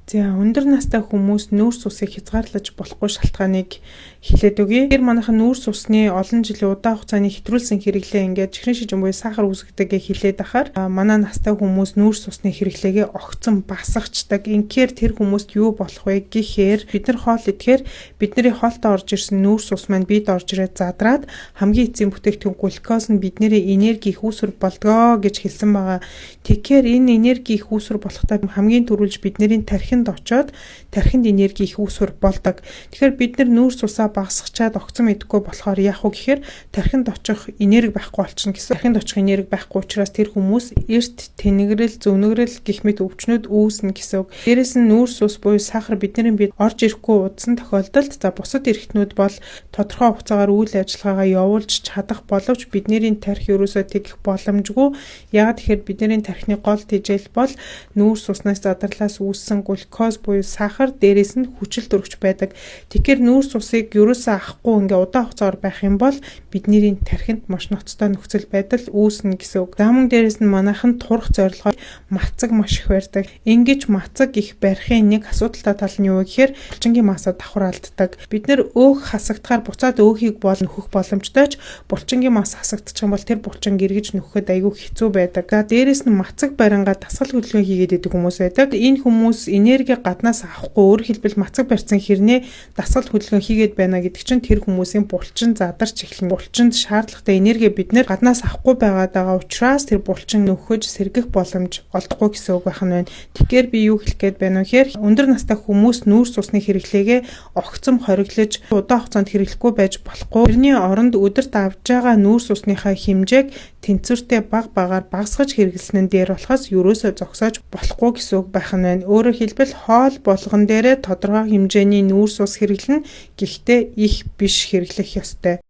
За, өндөр настай хүмүүс нүүрс усыг хязгаарлаж болохгүй шалтгааныг хэлээд өгье. Тэр манайхан нүүрс усны олон жилийн удаан хугацааны хэтрүүлсэн хэрэглээ ингээд чихрийн шижин буюу сахар үүсгэдэг гэж хэлээд ахаар манай настай хүмүүс нүүрс усны хэрэглээгээ огцон багасгачихдаг. Ингээр тэр хүмүүст юу болох вэ гэхээр бид нар хоол идэхээр бидний хоолтой орж ирсэн нүүрс ус маань бид орж ирээд задраад хамгийн эцсийн бүтээгдэхүүн глюкоз нь бидний энерги их үүсвэр болдгоо гэж хэлсэн байгаа. Тэгэхээр энэ энерги их үүсвэр болохтой хамгийн түрүүлж бидний тархинд очоод тархинд энерги их үүсвэр болдог. Тэгэхээр бид нар нүүрс усаа багасгачаад огцом идэхгүй болохоор яах вэ гэхээр тархинд очих энерги байхгүй болчихно гэсэн. Тархинд очих энерги байхгүй учраас тэр хүмүүс эрт тэнэгрэл, зөнөгрөл гэх мэт өвчнүүд үүснэ гэсэн үг. Дээрээс нь нүүрс ус буюу сахар бидний биед орж ирэхгүй удсан тохиолдолд, за, бусад эрхтнүүд бол тодорхой хугацаагаар үйл ажиллагаагаа явуулж чадах боловч бидний тархи ерөөсөө тэгэх боломжгүй. Яг тэгэхээр бидний тархины гол тэжээл бол нүүрс уснаас задарлаас үүссэн глюкоз буюу сахар, дээрээс нь хүчил төрөгч байдаг. Тэгэхээр нүүрс усыг ерөөсөө авахгүй ингээ удаан хугацаагаар байх юм бол бидний тархинд маш ноцтой нөхцөл байдал үүснэ гэсэн үг. За, мөн дээрээс нь манайхан турах зорилгоор мацаг маш их барьдаг. Ингэж мацаг их барихын нэг асуудалтай тал нь юу гэхээр булчингийн масса давхар алддаг. Бид нэр өөх хасагдахаар буцаад өөхийг бол нөхөх боломжтой ч булчингийн масса хасагдчих юм бол тэр булчин гэргэж нөхөхөд айгүй хэцүү байдаг. За, дээрээс нь мацаг барингаа дасгал хөдөлгөөн хийгээд идэг хүмүүс байдаг. Энэ хүмүүс энерги гаднаас авахгүй, өөрөөр хэлбэл мацаг барьсан хэрнээ дасгал хөдөлгөөн хийгээд байна гэдэг чинь тэр хүмүүсийн булчин задарч эхэлнэ. Булчинд шаардлагатай энерги бид нэр гаднаас авахгүй байгаад байгаа учраас тэр булчин нөхөж сэргэх боломж олдохгүй гэсэн үг байх нь байна. Тэгэхээр би юу хэлэх гээд байна вэ гэхээр өндөр настай хүмүүс нүүрс усны хэрэглээгээ огцом хориглож удаан хугацаанд хэрэглэхгүй байж болохгүй. Тэрний оронд өдөрт авж байгаа нүүрс усныхаа хэмжээг тэнцвэртэй баг багаар багасгаж хэрэглэсэн нь дээр болохоос ерөөсөө зогсоож болохгүй гэсэн үг байх нь байна. Өөрөөр хэлбэл хоол болгон дээрээ тодорхой хэмжээний нүүрс ус хэрэглэнэ. Гэхдээ их биш хэрэглэх ёстой.